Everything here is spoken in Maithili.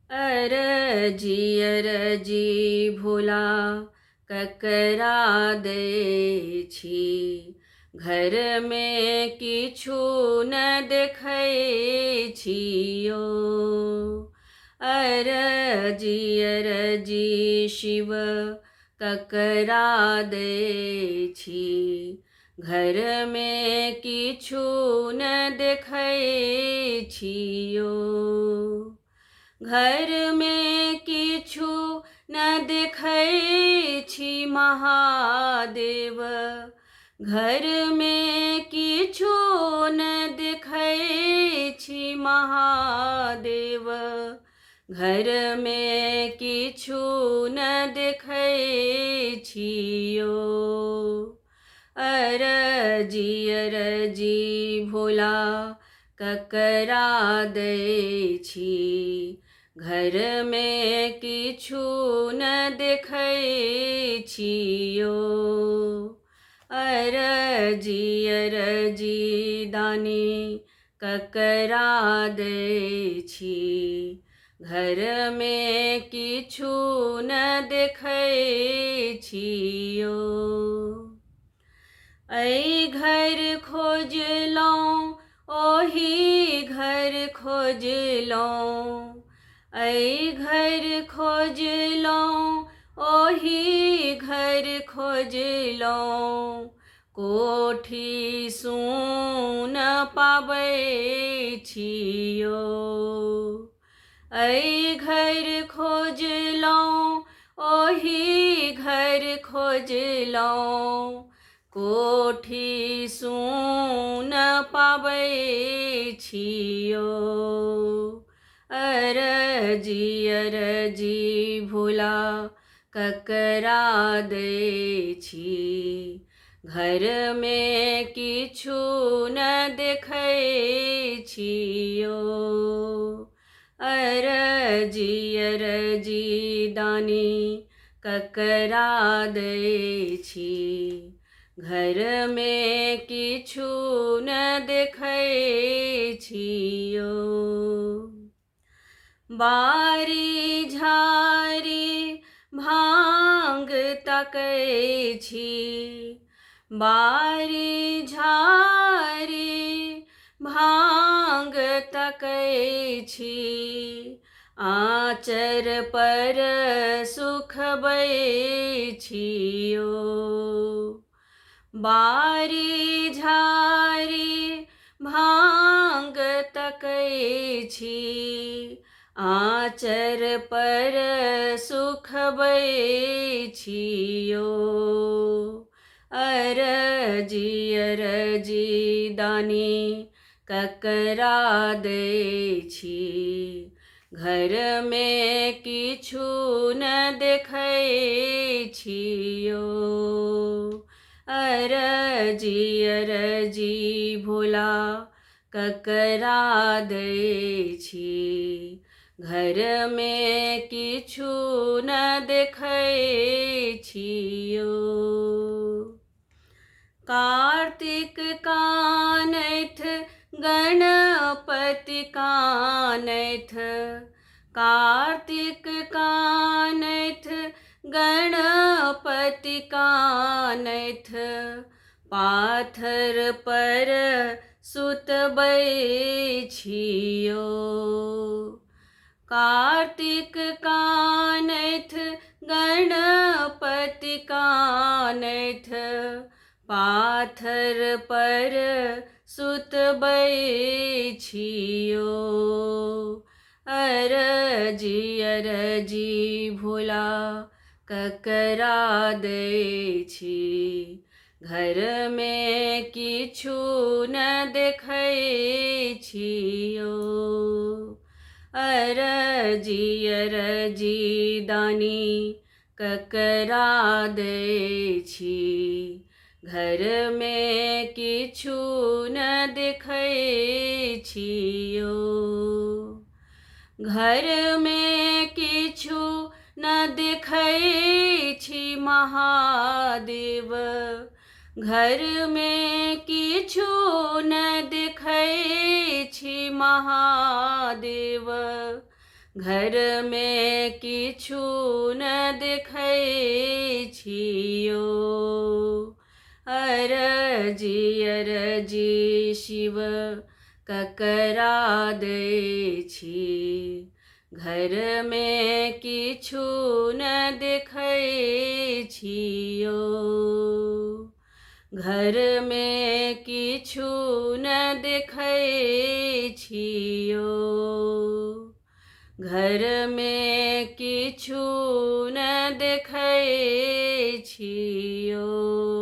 अरजी अरजी भोला ककरा दै छी, घरमे किछु न देखै छी यौ। अरजी अरजी शिव ककरा दै छी, घरमे किछु न देखै छी यौ। घरमे किछु न देखै छी महादेव, घरमे किछु न देखै छी महादेव, घरमे किछु न देखै छी यौ। अरजी अरजी भोला ककरा दै छी, घरमे किछु न देखै छी यौ। अरजी अरजी दानी ककरा दै छी, घरमे किछु न देखै छी यौ। एहि घर खोजलहुँ ओहि घर खोजलहुँ, एहि घर खोजलहुँ ओहि घर खोजलहुँ, कोठी सुन पाबै छी यौ। एहि घर खोजलहुँ ओहि घर खोजलहुँ, कोठी सुन पाबै छी यौ। अरजी अरजी भोला ककरा दै छी, घरमे किछु न देखै छी यौ। अरजी अरजी दानी ककरा दै छी, घरमे किछु न देखै छी यौ। बारी झारी भाङ्ग तकै छी, बारी झारी भाङ्ग तकै छी, आँचर पर सुखबै छी यौ। बारी झारी भाङ्ग तकै छी, आँचर पर सुखबै छी यौ। अरजी अरजी दानी ककरा दै छी, घरमे किछु न देखै छी यौ। अरजी अरजी भोला ककरा दै छी, घरमे किछु न देखै छी यौ। कार्तिक कानैथ गणपति कानैथ, कार्तिक कानैथ गणपति कानैथ, पाथर पर सुतबै छी यौ। कार्तिक कानैथ गणपति कानैथ, पाथर पर सुतबै छी यौ। अरजी अरजी भोला ककरा दै छी, घरमे किछु न देखै छी यौ। अरजी अरजी दानी ककरा दै छी, घरमे किछु न देखै छी यौ। घरमे किछु न देखै छी महादेव, घरमे किछु न देखै छी महादेव, घरमे किछु न देखै छियौ। अरजी अरजी शिव ककरा दै छी, घरमे किछु न देखै छियौ। घरमे किछु न देखै छियौ, घरमे किछु न देखै छियौ।